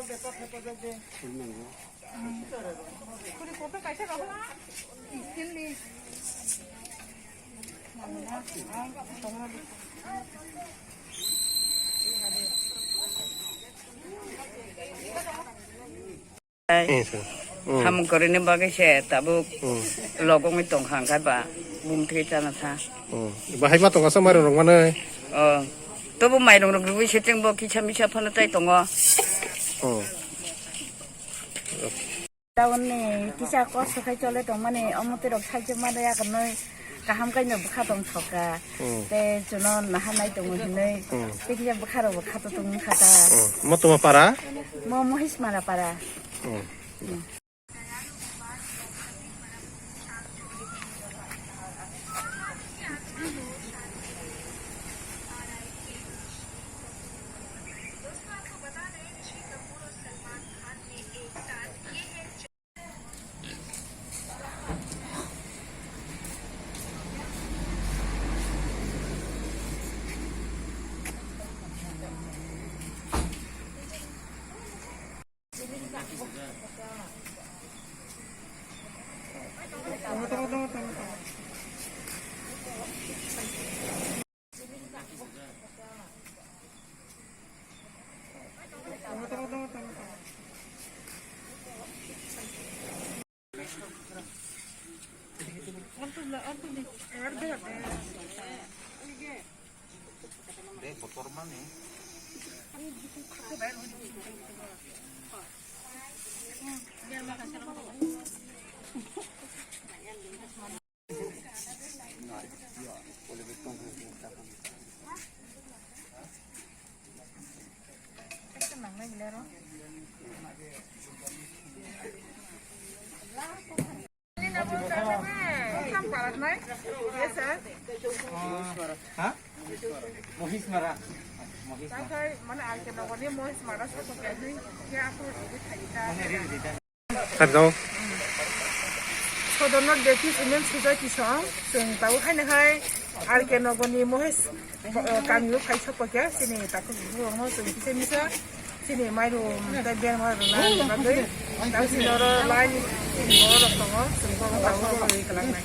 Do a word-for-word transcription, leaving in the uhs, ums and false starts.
Eh, sir. Hmm. Samung kwrwini bagwi se tabuk Hmm. logongwi tongkha, hwnkhe ba bumthwi chana tha. Hmm. Bahai ma tongo sa mairung rok manwi? Oh. Tobo mairung rok rwui se chwngbo kisa misa phano tai tongo. Hmm. Taunni kisa kosto khai chole tongmani, omo twi rok saichuk mano yakarnwi kaham kaino bwkha tong thoka. Hmm. Te chuno naha nai tongo hinwi. Hmm. Te kisa bwkha rok bwkha to tong kha ta. Hmm. Mo tongma para? Mo Mohismara para. Hmm. Hmm. Ha? Mohismara. Mohismara. Mane R K Nogor ni Mohismara sa to kya ni kya ko. Hello. Sodorno Baptist Women Society song, chwng tabuk haino hai R K Nogor ni Mohesh, eh, kami o phai sokpakya, chini takhuk bukhuk rokno chwng kisa misa, chini mairum tei berma rwna bagwi, tei chini oro line chini borok rok tongo, chwng bono tabuk rwui kwlangnai.